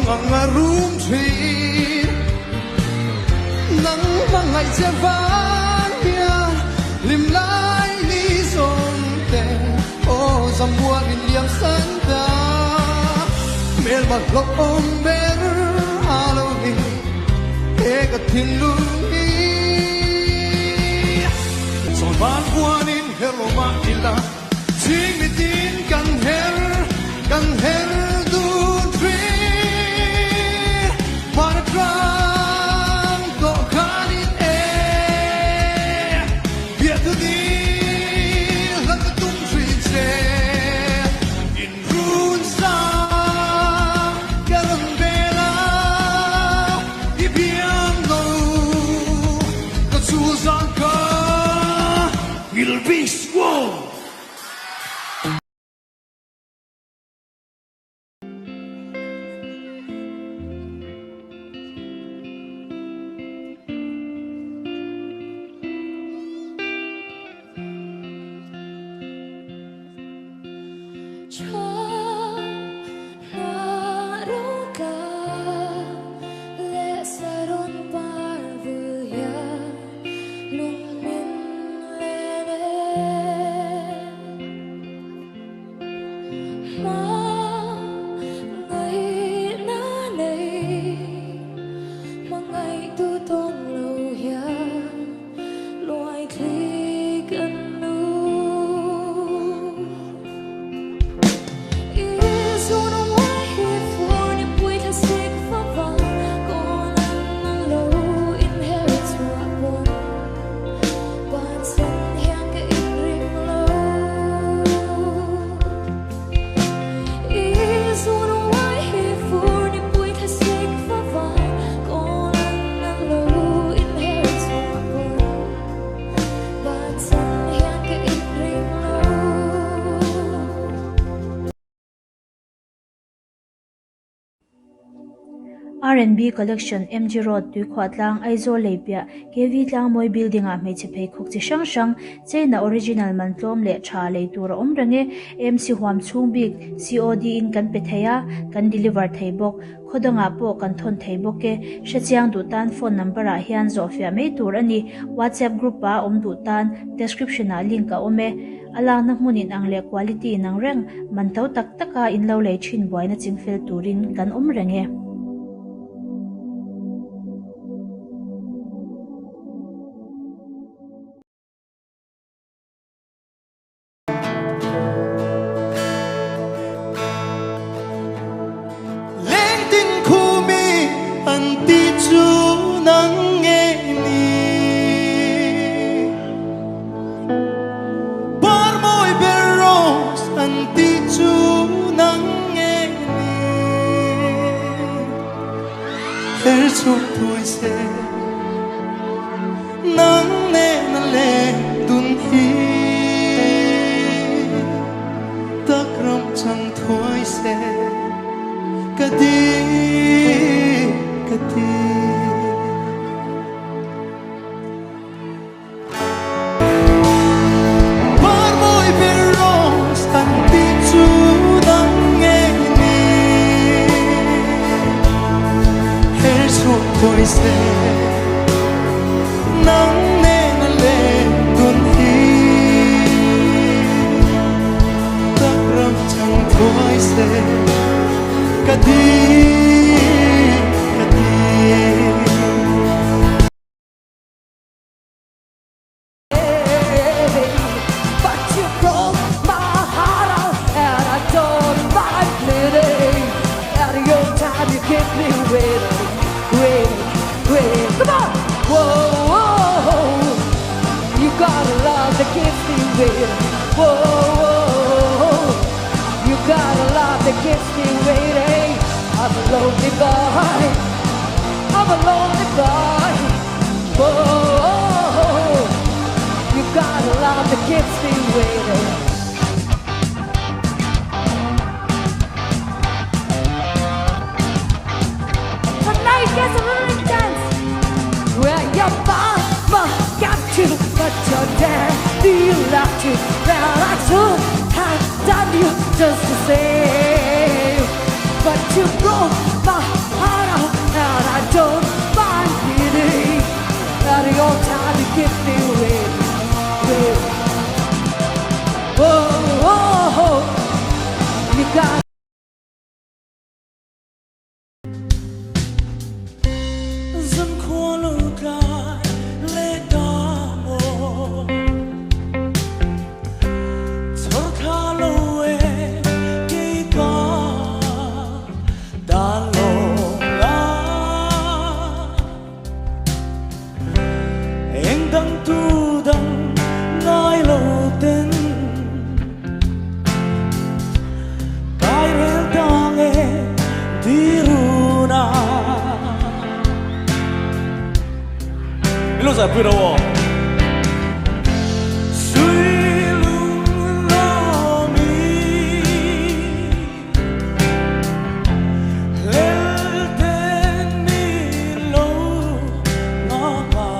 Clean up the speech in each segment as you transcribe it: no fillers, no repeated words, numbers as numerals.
Mangang a rum thin. Nang hmangaih che vang hian hlim lai ni zawng te aw zamual in liam san ta. Hmelma hlawhawm ber a lo ni he ka thinlung hi. Chawlhban huanin her lo mah ila. Ching mitin kan her, kan her dun thin. Hman atang tawh khanin e, biahtu dil hlan ka tum thin che. In run sa ka rawn bel a, i biang lo ka chul zan ka ngil bik. R&B Collection, MG Road, Tuikhuahtlang, Aizawl lei piah, KV Tlangmawi Building ah hmeichhe pheikhawk chi hrang hrang, China original man tlawm leh tha lei tur a awm reng e. AMC huam chhung bik COD in kan pe thei a, kan deliver thei bawk. Khaw dangah pawh kan thawn thei bawk e. Hrechiang duh tan phone number ah hian zawhfiah mai tur a ni. WhatsApp group ah awm duh tan description ah link a awm e. A lakna hmun in ang leh quality in ang reng, man to tak tak a in lo lei thin buaina chingfel turin kan awm reng e. Lengtin khumi an ti chu nang nge ni? Par mawi ber rose an ti chu nang nge ni? Her chhuak thuai se nang nena leng dun hi tak ram chang thuai se ka ti ka ti. Par mawi ber rose an ti chu nang nge ni? Her chhuak thuai se nang nena leng dun hi tak ram chang thuai se ka ti ka ti. my heart out and I don't mind bleeding. Out of your time to get me with, with. Oh, oh, oh, you got. Zankhua lo tlai leh ta maw? Chhawr thla lo e kei ka dan lawng la. Eng dang tu dang ngai lo ten kai rel tang e diruna. Min lo zaipui ro aw. Sui lung lawmi hlel ten min lo nga ngai.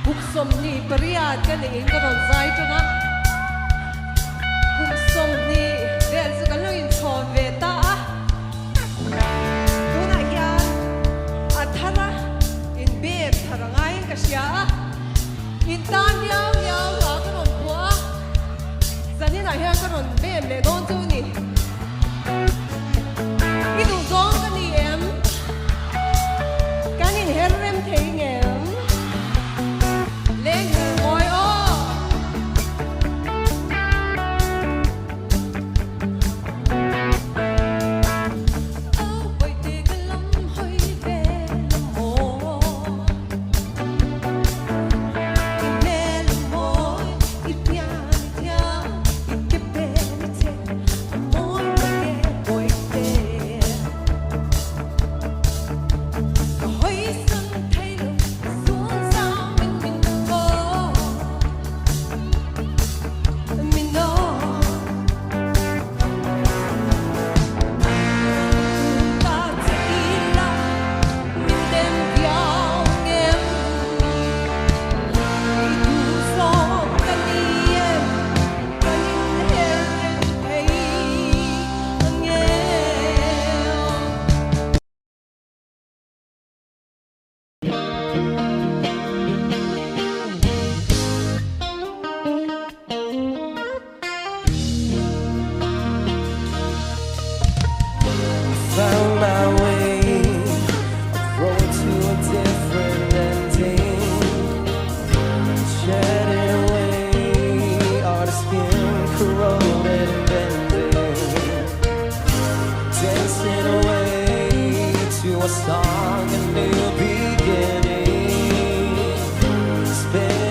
Kum 28 ka niin ka rawn zai tan a, kum 20 vel chu kan lo inchhawn ve ta a. Tunah hian a thar a, inbem thar a ngaiin ka hria a, in tan liau liau hla ka rawn phuah a, zaninah hian ka rawn bem leh dawn chu a ni. I duhzawng ka ni em? Kan inher rem thei ngem? Leng hel mawi aw! Au bawihte ka lam hawi ve la maw? I hmel a mawi, i pian i thiam, i ke pen i chhe a mawi bawihte. ve.